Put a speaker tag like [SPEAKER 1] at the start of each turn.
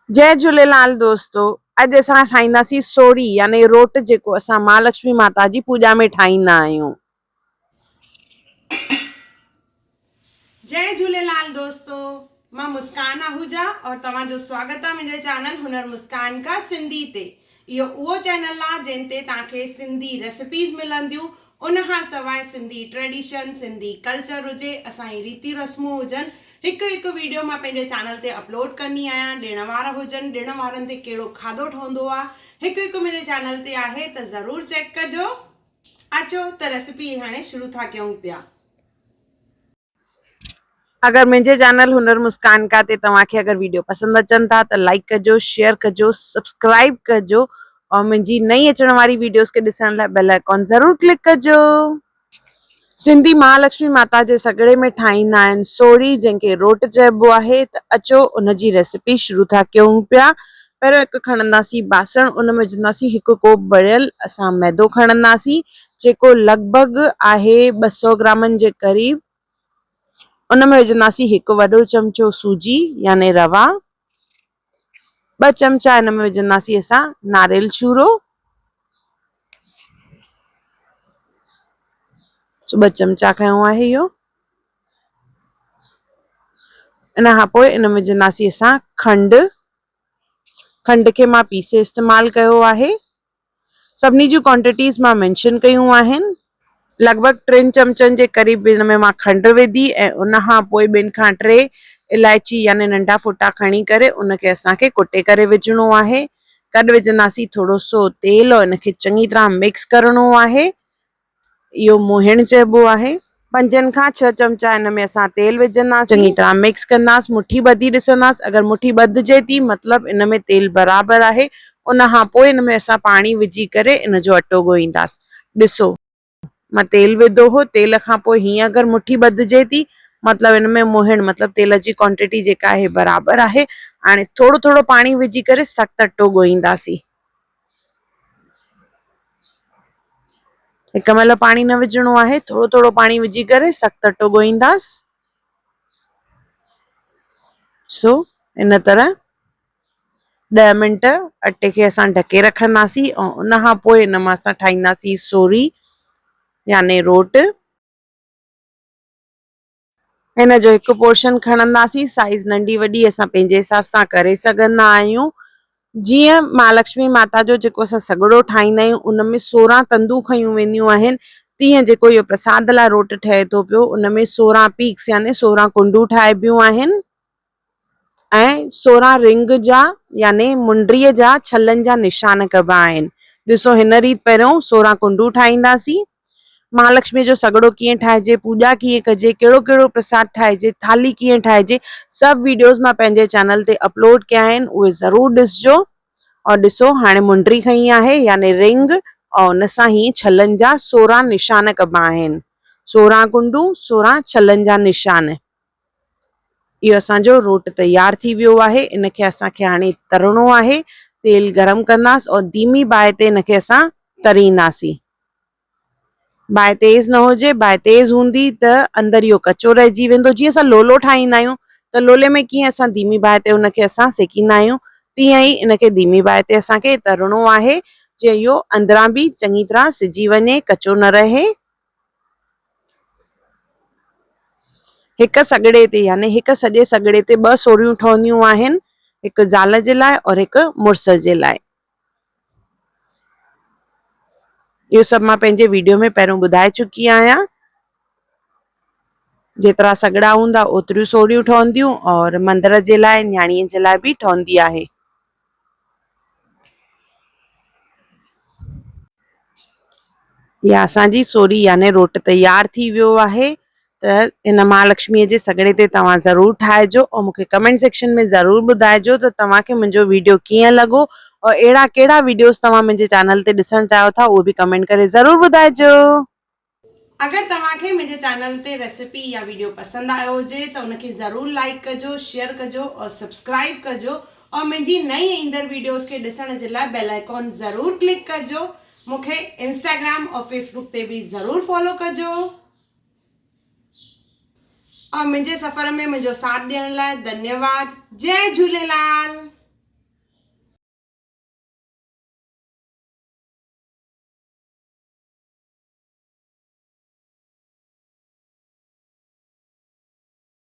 [SPEAKER 1] جئي جهوليلال دوستو اڄ اسان ٺاهينداسين سوڙي يعني روٽ جيڪو اسان مهالڪشمي ماتا جي پوڄا ۾ ٺاهيندا آهيون.
[SPEAKER 2] جئي جهوليلال دوستو مان مسڪان آهوجا اور توهان جو سواگت آ منهنجي چينل هنر مسڪان ڪا سنڌي تي اهو اهو چينل آ جنهن تي توهان کي سنڌي ريسيپيز ملنديون ان کان سواء سنڌي ٽريڊيشن، سنڌي ڪلچر هجي، اسان جي ريتي رسمون هجن، هڪ هڪ ويڊيو مان پنهنجي چينل تي اپلوڊ ڪندي آهيان، ڏڻ وار هجن، ڏڻ وارن تي ڪهڙو کاڌو ٺهندو آ، هڪ هڪ منهنجي چينل تي آهي ته ضرور چيڪ ڪجو. اچو ته ريسيپي هاڻي شروع ٿا ڪيون پيا.
[SPEAKER 1] اگر منهنجي چينل هنر مسڪان ڪا تي توهان کي اگر ويڊيو پسند اچن ٿا ته لائيڪ ڪجو شيئر ڪجو سبسڪرائيب ڪجو اور منهنجي نئين اچڻ واري ويڊيوز کي ڏسڻ لاء بيل آئيڪان ضرور ڪلڪ ڪجو. سنڌي مهالڪشمي ماتا جي سڳڙي ۾ ٺاهيندا آهن سوڙي جنهن کي روٽ چئبو آهي ته اچو ان جي ريسيپي شروع ٿا ڪيون پيا پهريون هڪ کڻنداسين باسڻ ان ۾ وجهنداسين هڪ ڪوپ ڀريل اسان ميدو کڻنداسين جيڪو لڳ ڀڳ آهي 200 گرامن جي قريب ان ۾ وجهنداسين هڪ وڏو چمچو سوجي يعني روا، ٻه چمچا ان ۾ وجهنداسين اسان ناريل چورو، ٻه چمچا کنيو آهي اهو. ان کان پوء ان ۾ وجهنداسين اسان کنڊ، کنڊ کي مان پيسي استعمال ڪيو آهي. سڀني جون ڪوانٽيٽيز مان مينشن ڪيون آهن. لڳ ڀڳ ٽن چمچن جي قريب ان ۾ مان کنڊ وڌي ۽ ان کان پوء ٻن کان ٽي الائچي يعني ننڍا ڦوٽا کڻي ڪري ان کي اسان کي ڪٽي ڪري وجهڻو آهي. گڏ وجهنداسين ٿورو سو تيل ۽ ان کي چڱي طرح مڪس ڪرڻو آهي. اهو موهڻ چئبو آهي. پنجن کان ڇهه چمچا ان ۾ اسان تيل وجهنداسين. چڱي طرح مڪس ڪنداس. مٺي ٻڌي ڏسنداس. اگر مٺي ٻڌجي ٿي مطلب ان ۾ تيل برابر آهي. ان کان پوء ان ۾ اسان پاڻي وجهي ڪري ان جو اٽو ڳوهينداس. ڏسو. مان تيل وڌو هو. تيل کان پوء هيئن اگر مٺي ٻڌجي ٿي مطلب ان ۾ موهڻ مطلب تيل جي ڪوانٽيٽي جيڪا آهي برابر آهي. هاڻي ٿورو ٿورو پاڻي وجهي ڪري سخت اٽو ڳوهينداسين. هڪ مهل پاڻي نه وجهڻو آهي ٿورو ٿورو پاڻي وجهي ڪري سخت اٽو ڳوهينداس سو ان طرح 10 منٽ اٽي کي اسان ڍڪي رکنداسين ۽ ان کان پوء ان مان اسان ٺاهينداسين سوري يعني روٽ. هن جو هڪ پورشن کڻنداسين سائيز ننڍي وڏي اسان پنهنجي حساب سان ڪري سگهندا آهيون جيئن مهالڪشمي ماتا جو جيڪو اسان سڳڙو ٺاهيندا آهيون ان ۾ 16 تندون کنيون وينديون آهن تيئن جيڪو اهو پرساد لاء روٽ ٺهي ٿو پيو ان ۾ 16 پيڪس يعني 16 ڪنڊون ٺاهبيون آهن ۽ 16 رنگ جا يعني منڊريء جا ڇلن جا نشان ڪبا آهن ڏسو هن ريت پهريون 16 ڪنڊون ٺاهينداسين مهالڪشميء جو سڳڙو ڪيئن ٺاهجي، پوڄا ڪيئن ڪجي، ڪهڙو ڪهڙو پرساد ٺاهجي، ٿالهي ڪيئن ٺاهجي، سڀ ويڊيوز مان پنهنجي چينل تي اپلوڊ ڪيا آهن، اهي ضرور ڏسجو اور ڏسو هاڻي منڊري کنئي آهي يعني رنگ اور ان سان هي ڇلن جا 16 نشان ڪبا آهن، 16 ڪنڊون، 16 ڇلن جا نشان. اهو اسان جو روٽ تيار ٿي ويو آهي، ان کي اسان کي هاڻي ترڻو آهي، تيل گرم ڪنداس اور ڌيمي باهه تي ان کي اسان ترينداسين. باهه تيز نه هجي، باهه تيز هوندي ته اندر اهو ڪچو رهجي ويندو، جيئن اسان لولو ٺاهيندا آهيون ته لولي ۾ ڪيئن اسان ڌيمي باهه تي ان کي اسان سيڪيندا آهيون تيئن ئي ان کي ڌيمي باهه تي اسان کي ترڻو آهي جيئن اهو اندران به چڱي طرح سجي وڃي ڪچو نه رهي. هڪ سڳڙي تي يعني هڪ سڄي سڳڙي تي ٻه سوريون ٺهنديون آهن هڪ زال جي لاء اور هڪ مڙس جي لاء. اهو سڀ مان پنهنجي ويڊيو ۾ پهريون ٻڌائي چڪي آهيان. جيترا سڳڙا هوندا اوتريون سوڙيون ٺهنديون اور مندر جي لاء نياڻيء جي لاء به ٺهندي آهي. اها اسان جي سوري يعني روٽ تيار ٿي ويو آهي ته ان مهالڪشميء جي سڳڙي تي توهان ضرور ٺاهجو ۽ مون کي ڪمينٽ سيڪشن ۾ ضرور ٻڌائجو ته توهان کي منهنجو ويڊيو ڪيئن لڳو ۽ اهڙا ڪهڙا ويڊيوز توهان منهنجي چينل تي ڏسڻ چاهيو ٿا اهو به ڪمينٽ ڪري ضرور ٻڌائجو.
[SPEAKER 2] اگر توهان کي منهنجي چينل تي ريسيپي يا ويڊيو پسند آيو هجي ته ان کي ضرور لائيڪ ڪجو، شيئر ڪجو اور سبسڪرائيب ڪجو اور منهنجي نئين ايندڙ ويڊيوز کي ڏسڻ جي لاء بيل آئيڪان ضرور ڪلڪ ڪجو. مون کي انسٽاگرام اور فيسبوڪ تي به ضرور فالو ڪجو. اور منهنجي سفر ۾ منهنجو ساٿ ڏيڻ لاء ڌنيواد. جئي جهوليلال.